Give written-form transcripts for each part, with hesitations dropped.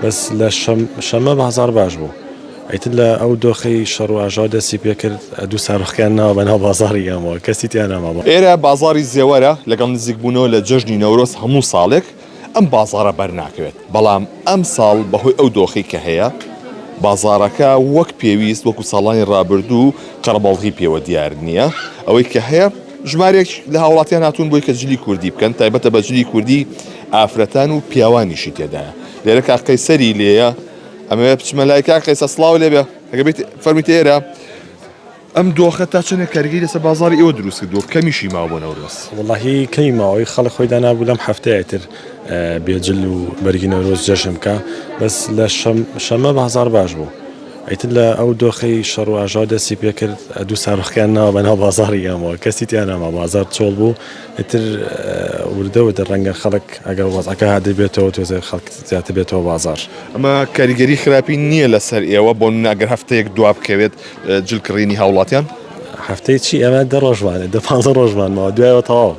بەس لە شەممە بازاڕ باش بوو ئیتر لە ئەو دۆخەی شەڕ و ئاژاوە دەستی پێکرد دوو ساروخکەیان ناوە بەناو بازاڕی ئێمەوە کەسی تیا نەما. ئێرە بازاڕی زێوەرە، لەگەڵ نزیکبوونەوە لە جەژنی نەورۆز هەموو ساڵێک ئەم بازاڕە بەرناکەوێت، بەڵام ئەمساڵ بەهۆی ئەو دۆخەی کە هەیە بازاڕەکە وەک پێویست وەکو ساڵانی ڕابردوو قەرەباڵغی پێوە دیار نییە، ئەوەی کە هەیە ژمارەیەک لە هاوڵاتیان هاتوون بۆی کە جلی کوردی بکەن، تایبەتە بە جلی کوردی ئافرەتان و پیاوانیشی تێدایە. لێرە کاک قەیسەری لێیە، ئەمەوێ بچمە لای کاک قەیسەر، سڵاو لێبێ، ئەگەر بێیت فەرموویتە ئێرە. ئەم دۆخە تا چەندێک کاریگەری لەسەر بازاڕی ئێوە دروست کردووە؟ کەمیشی ماوە بۆ نەورۆز. وەڵاهی کەمی ماوە ئەوەی خەڵک خۆی دانابوو لەم هەفتەیە ئیتر بێ جل و بەرگی نەورۆز جەژن بکا بەس لە شەممە بازاڕ باش بوو ئیتر لە ئەو دۆخەی شەڕ و ئاژاوە دەستی پێکرد دوو ساروخکەیان ناوە بەناو بازاڕی ئێمەوە کەسی تیا نەما بازاڕ چۆڵ بوو ئیتر وردە وردە ڕەنگە خەڵک ئەگەر وەزعەکە هادر بێتەوە تۆزێ خەڵک زیاتر بێتەوە بازاڕ. ئەمە کاریگەری خراپی نییە لەسەر ئێوە بۆ نمونە ئەگەر هەفتەیەک دوا بکەوێت جل کڕینی هاوڵاتیان؟ هەفتەی چی ئەمە دە ڕۆژمان دە پانزە ڕۆژمان ماوە دوایەوە تەواو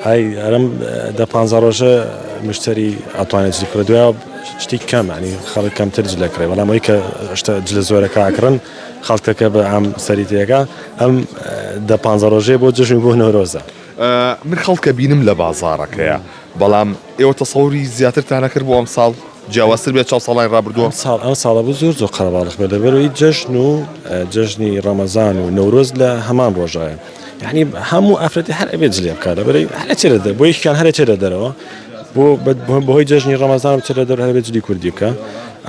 ئای ئەرم دە پانزە ڕۆژە مشتری ئەتوانێت جل بکڕێت دوایەوە شتی کەم ینی خەڵک کەمتر جل دەکڕێ بەڵام ئەوەی کە شتە جلە زۆرەکە ئەکڕن خەڵکەکە بە عام سەری تێکا ئەم دە پانزە ڕۆژەیە بۆ جەژن بۆ نەورۆزە. من خەڵکە بینم لە بازاڕەکەیا بەڵام ئێوە تەسەوری زیاترتان ئەکرد بۆ ئەمساڵ جیاوازتر بێت چاو ساڵانی ڕابردووە؟ ئەمساڵ ئەم ساڵە بوو زۆر زۆر قەرەباڵخ بێت لەبەرئەوەی جەژن و جەژنی ڕەمەزان و نەورۆز لە هەمان ڕۆژایە یعنی هەموو ئافرەتی هەر ئەبێت جلێ بکات لەبەرئەوەی هەر ئەچێتە دەر بۆ یەکیان هەر ئەچێتە دەرەوە بۆ بەهۆی جەژنی ڕەمەزان بچێتە دەر هەر ئەبێت جلی کوردی بکە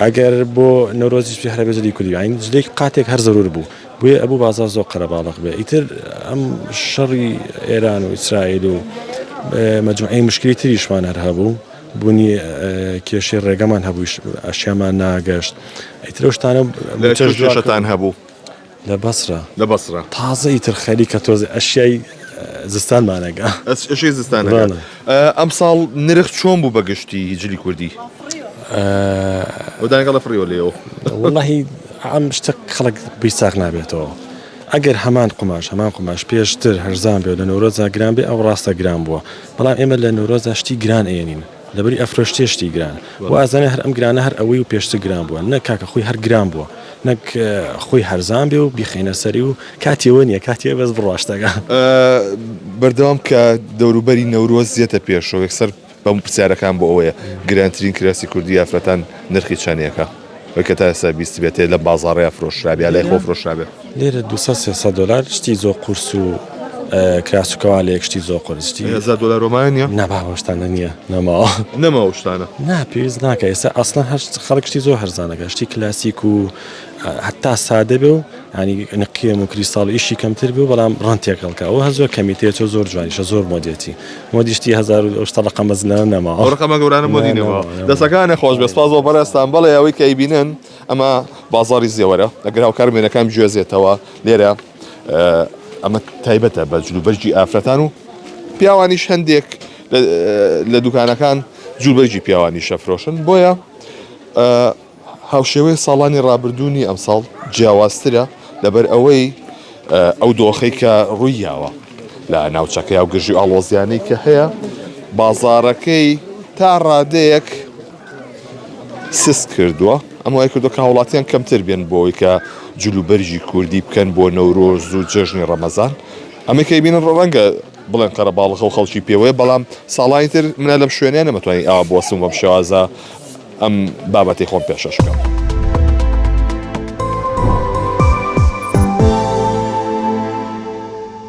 ئەگەر بۆ نەورۆزیش بێ هەر ئەبێت جلی کوردی یعنی جلێک قاتێک هەر زەرور بوو بۆیە ئەبوو بازاڕ زۆر قەرەباڵغ بێ ئیتر ئەم شەڕی ئێران و ئیسرائیل و مەجموعەی مشکلی تریشمان هەر هەبوو بوونی کێشەی ڕێگەمان هەبوو ئەشیامان ناگەشت ئیتر ئەو شتانە لە چ کێشەتان هەبوو؟ لە بەسرە لە بەسرە تازە ئیتر خەریکە تۆزێ ئەشیای زستانمانەگا ئەشیای زستانەگا ئەمساڵ نرخ چۆن بوو بە گشتی جلی کوردی؟ دانەگەڵە فڕیوە لێەوە وەڵاهی ئەم شتە خەڵک بی ساغ نابێتەوە ئەگەر هەمان قوماش هەمان قوماش پێشتر هەرزان بێ لە نەورۆزا گران بێ ئەو ڕاستە گران بووە بەڵام ئێمە لە نەورۆزا شتی گران ئێنین لەبەری ئەفرۆشتێ شتی گران و ئازانێ هەر ئەم گرانە هەر ئەوەی و پێشتر گران بووە نە کاکە خۆی هەر گران بووە نەک خۆی هەرزان بێ و بیخەینە سەری و کاتی ئەوە نییە کاتی ئەوە بەس بڕوا شتەکە. بەردەوام کە دەوروبەری نەورۆز دێتە پێشەوە یەکسەر بەم پرسیارەکان بۆ ئەوەیە گرانترین کراسی کوردی ئافرەتان نرخی چەندێکە؟ ئەوەی کە تا ئێستا بیستبێتێ لەم بازاڕەیا فرۆشرابێ یا لای خۆ فرۆشرابێ؟ لێرە 200 300 دۆلار شتی زۆر قورس و کراس و کەوالێک شتی زۆر قورس شتی هەزار دۆلار وەمایە نییە؟ نا بابە ئەو شتانە نییە نەماوە. نەماوە ئەو شتانە؟ نا پێویست ناکا ئێستا ئەسڵەن هەر خەڵک شتی زۆر هەرزانەکە شتی کلاسیک و هەتا سادە بێ و یانی نقێم و کریستاڵ ئیشی کەمتر بێ و بەڵام ڕەنگ تێکەڵ کە ئەوە هەر زۆر کەمی تێچوو زۆر جوانیشە زۆر مۆدێتی مۆدی شتی هەزار و ئەو شتە ڕەقەمە زلانە نەماوە. ئەو ڕەقەمە گەورانە مۆدی نەماوە. دەستەکانت خۆش بێ سپاس بۆ بەڕێزتان بەڵێ ئەوەی کە ئەیبینن ئەمە بازاڕی زێوەرە ئەگەر هاوکارم وێنەکان بگوێزێتەوە لێرە ئەمە تایبەتە بە جلوبەرگی ئافرەتان و پیاوانیش هەندێک لە دوکانەکان جلوبەرگی پیاوانیش ئەفرۆشن بۆیە هاوشێوەی ساڵانی ڕابردوو نییە، ئەمساڵ جیاوازترە لەبەر ئەوەی ئەو دۆخەی کە ڕوویاوە لە ناوچەکەی و گرژی و ئاڵۆزیانەی کە هەیە بازاڕەکەی تا ڕادەیەک سست کردووە ئەم وای کردو کە هاوڵاتیان کەمتر بێن بۆی کە جلوبەرگی کوردی بکەن بۆ نەورۆز و جەژنی ڕەمەزان ئەمەی کە بینن ڕەنگە بڵێن قەرەباڵغە و خەڵکی پێوەیە بەڵام ساڵانی تر منە لەم شوێنیان نەمەتوانی ئاوا بوەستم بەم شێوازە ئەم بابەتەی خۆم پێشەش بکەم.